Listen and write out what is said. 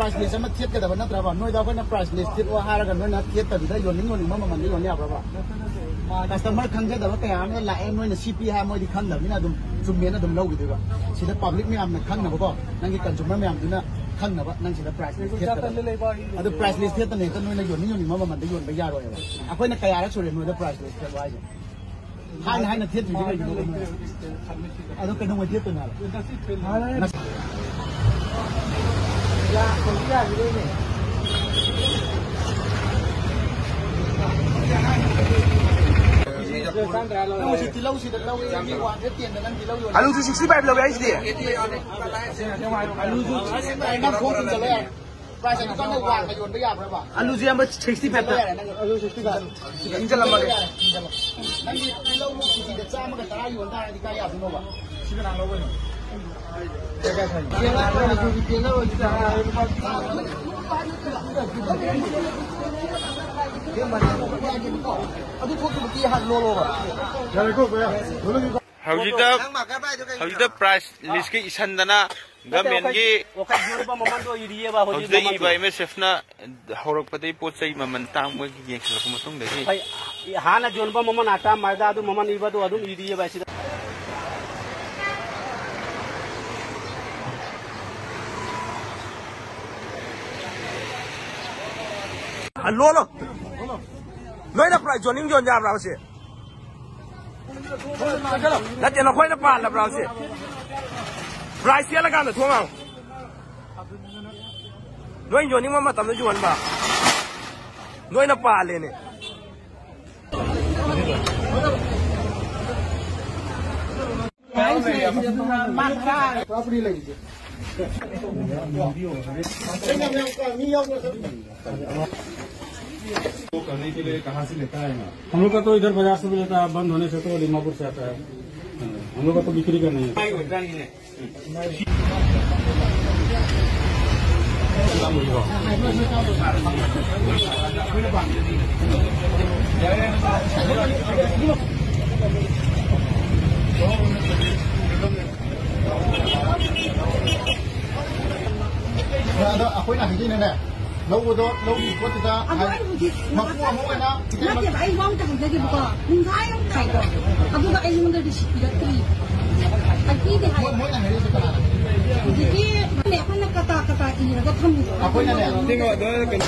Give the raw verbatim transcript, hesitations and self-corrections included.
Price list ꯑꯃ ꯊꯦꯠꯀꯗꯕ ꯅꯠꯇ꯭ꯔꯕ? ꯅꯣꯏꯗ ꯑꯩꯈꯣꯏꯅ price list ꯊꯦꯠꯂꯣ ꯍꯥꯏꯔꯒ ꯅꯣꯏꯅ ꯊꯦꯠꯇꯕꯤꯗ ꯌꯣꯟꯅꯤꯡ ꯌꯣꯟꯅꯤꯡꯕ ꯃꯃꯜꯗ ꯌꯣꯟ ꯌꯥꯕ꯭ꯔꯕ? Customer ꯈꯪꯖꯗꯕ ꯀꯌꯥ ꯑꯃ ꯂꯥꯛꯑꯦ, ꯅꯣꯏꯅ ꯁꯤ ꯄꯤ ꯍꯥꯏ, ꯃꯣꯏꯗꯤ ꯈꯪꯗꯕꯅꯤꯅ ꯑꯗꯨꯝ ꯆꯨꯝꯃꯦꯅ ꯑꯗꯨꯝ ꯂꯧꯈꯤꯗꯣꯏꯕ꯫ ꯁꯤꯗ public ꯃꯌꯥꯝꯅ ꯈꯪꯅꯕꯀꯣ, ꯅꯪꯒꯤ consumer ꯃꯌꯥꯝꯗꯨꯅ ꯈꯪꯅꯕ ꯅꯪ ꯁꯤꯗ price list ꯊꯦꯠꯀꯗꯕ꯫ ꯑꯗꯨ price list ꯊꯦꯠꯇꯅ ꯍꯦꯛꯇ ꯅꯣꯏꯅ ꯌꯣꯟꯅꯤꯡ ꯌꯣꯟꯅꯤꯡꯕ ꯃꯃꯜꯗ ꯌꯣꯟꯕ ꯌꯥꯔꯣꯏꯕ꯫ ꯑꯩꯈꯣꯏꯅ ꯀꯌꯥꯔꯛ ꯁꯨꯔꯦ ꯅꯣꯏꯗ price list ꯊꯦꯠꯂꯣ ꯍꯥꯏꯁꯦ? ꯍꯥꯏꯅ ꯍꯥꯏꯅ ꯊꯦꯠꯇ꯭ꯔꯤꯁꯦ ꯀꯩꯒꯤꯅꯣ? ꯑꯗꯣ ꯀꯩꯗꯧꯉꯩ ꯊꯦꯠꯇꯣꯏꯅꯣ ꯍꯥꯏꯕ? ꯅꯪ ꯍꯧꯖꯤꯛ ꯇꯤꯜꯍꯧꯁꯤꯗ ꯂꯧꯏ, ꯃꯤ ꯋꯥꯟ ꯍꯟꯗ꯭ꯔꯦꯠ ꯇꯦꯟꯗ ꯅꯪ ꯇꯤꯜꯍꯧ ꯌꯣꯜꯂꯤ꯫ ꯑꯂꯨꯁꯨ sixty five ꯂꯧꯒꯦ ꯍꯥꯏꯁꯤꯗꯤ꯫ ꯑꯂꯨꯁꯨ sixty five ꯅꯪ ꯈꯣꯡ ꯊꯤꯟꯖꯜꯂꯣ ꯌꯥꯔꯦ꯫ Price ꯑꯗꯨ ꯀꯟꯅ ꯋꯥꯡꯅ ꯌꯣꯟꯕ ꯌꯥꯕ꯭ꯔꯕ? ꯑꯂꯨꯁꯦ ꯏꯌꯥꯝꯕ sixty five ꯇ꯫ ꯌꯥꯔꯦ, ꯅꯪ ꯑꯂꯨ sixty five꯫ ꯁꯤꯗ ꯏꯟꯖꯜꯂꯝꯃꯒꯦ꯫ ꯌꯥꯔꯦ, ꯏꯟꯖꯜꯂꯣ꯫ ꯅꯪꯒꯤ ꯇꯤꯜꯍꯧ ꯀꯦꯖꯤꯗ ꯆꯥꯝꯃꯒ ꯇꯔꯥ ꯌꯣꯟ ꯇꯥꯔꯗꯤ ꯀꯥꯏ ꯌꯥꯗꯣꯏꯅꯣꯕ? ꯁꯤ ꯀꯅꯥ ꯂꯧꯕꯅꯣ? ꯄꯦꯜꯂꯔꯣꯏ, ꯄꯦꯜꯂꯔꯣꯏ꯫ ꯑꯗꯨ ꯊꯣꯛꯇꯕꯗꯤ ꯍꯥꯟꯅ ꯂꯣꯜꯂꯣꯕ꯫ ꯌꯥꯔꯦꯀꯣ, ꯚꯩꯌꯥ꯫ ꯍꯧꯖꯤꯛꯇ, ꯍꯧꯖꯤꯛꯇ price list ꯀ ꯏꯁꯟꯗꯅ government ꯀꯤ ꯋꯥꯈꯜ ꯌꯣꯟꯕ ꯃꯃꯜꯗꯣ ꯏꯔꯤꯑꯕ ꯍꯧꯖꯤꯛ ꯍꯧꯖꯤꯛꯇ ꯃꯃꯜꯗꯣ꯫ ꯏꯕ M S F ꯅ ꯍꯧꯔꯛꯄꯗꯒꯤ ꯄꯣꯠ ꯆꯩ ꯃꯃꯜ ꯇꯥꯡꯕꯒꯤ ꯌꯦꯡꯁꯤꯜꯂꯛꯄ ꯃꯇꯨꯡꯗꯒꯤ ꯍꯣꯏ, ꯍꯥꯟꯅ ꯌꯣꯟꯕ ꯃꯃꯜ ꯑꯇꯥ ꯃꯥꯏꯗ ꯑꯗꯨ ꯃꯃꯜ ꯏꯕꯗꯣ ꯑꯗꯨꯝ ꯏꯔꯤꯑꯕ ꯁꯤꯗ꯫ ꯂꯣꯜꯂꯣ꯫ ꯅꯣꯏꯅ price ꯌꯣꯟꯅꯤꯡ ꯌꯣꯟ ꯌꯥꯕ꯭ꯔꯥ ꯁꯤ? ꯅꯠꯇꯦ, ꯅꯈꯣꯏꯅ ꯄꯥꯜꯂꯕ꯭ꯔꯥ ꯁꯤ? Price ꯆꯦꯜꯂꯀꯥꯟꯗ ꯊꯣꯡ ꯍꯥꯡꯉꯨ꯫ ꯅꯣꯏ ꯌꯣꯟꯅꯤꯡꯕ ꯃꯇꯝꯗ ꯌꯣꯟꯕ꯫ ꯅꯣꯏꯅ ꯄꯥꯜꯂꯦꯅꯦ꯫ वो करने के लिए कहाँ से लेता है ना? हम लोग का तो इधर बाजार से भी लेता है, बंद होने से तो दीमापुर से आता है। हम लोग का तो बिक्री का नहीं है। ꯑꯗꯣ ꯑꯩꯈꯣꯏꯅ ꯍꯥꯏꯖꯩꯅꯅꯦ, ꯂꯧꯕꯗꯣ, ꯂꯧꯔꯤ ꯄꯣꯠꯇꯨꯗ ꯑꯗꯣ ꯑꯩ ꯍꯧꯖꯤꯛ ꯃꯄꯨ ꯑꯃ ꯑꯣꯏꯅ ꯈꯤꯇꯪ ꯅꯠꯇꯦꯕ, ꯑꯩ ꯋꯥ ꯑꯝꯇ ꯍꯥꯏꯖꯒꯦꯕꯀꯣ꯫ ꯄꯨꯡꯈꯥꯏ ꯑꯃ ꯇꯥꯏꯀꯣ, ꯑꯗꯨꯒ ꯑꯩꯉꯣꯟꯗ ꯔꯤꯁꯤꯠ ꯄꯤꯔꯛꯇ꯭ꯔꯤ꯫ ꯑꯩ ꯄꯤꯗꯦ ꯍꯥꯏ꯫ ꯃꯣꯏ-, ꯃꯣꯏꯅ ꯍꯥꯏꯔꯤꯁꯦ ꯀꯅꯥꯅ? ꯍꯧꯖꯤꯛꯀꯤ ꯑꯩꯈꯣꯏꯅ ꯀꯇꯥ ꯀꯇꯥ ꯏꯔꯒ ꯊꯝꯃꯤꯗꯣ꯫ ꯑꯩꯈꯣꯏꯅꯅꯦ, ꯁꯤꯡꯉꯣ ꯑꯗꯣ ꯀꯩꯅꯣ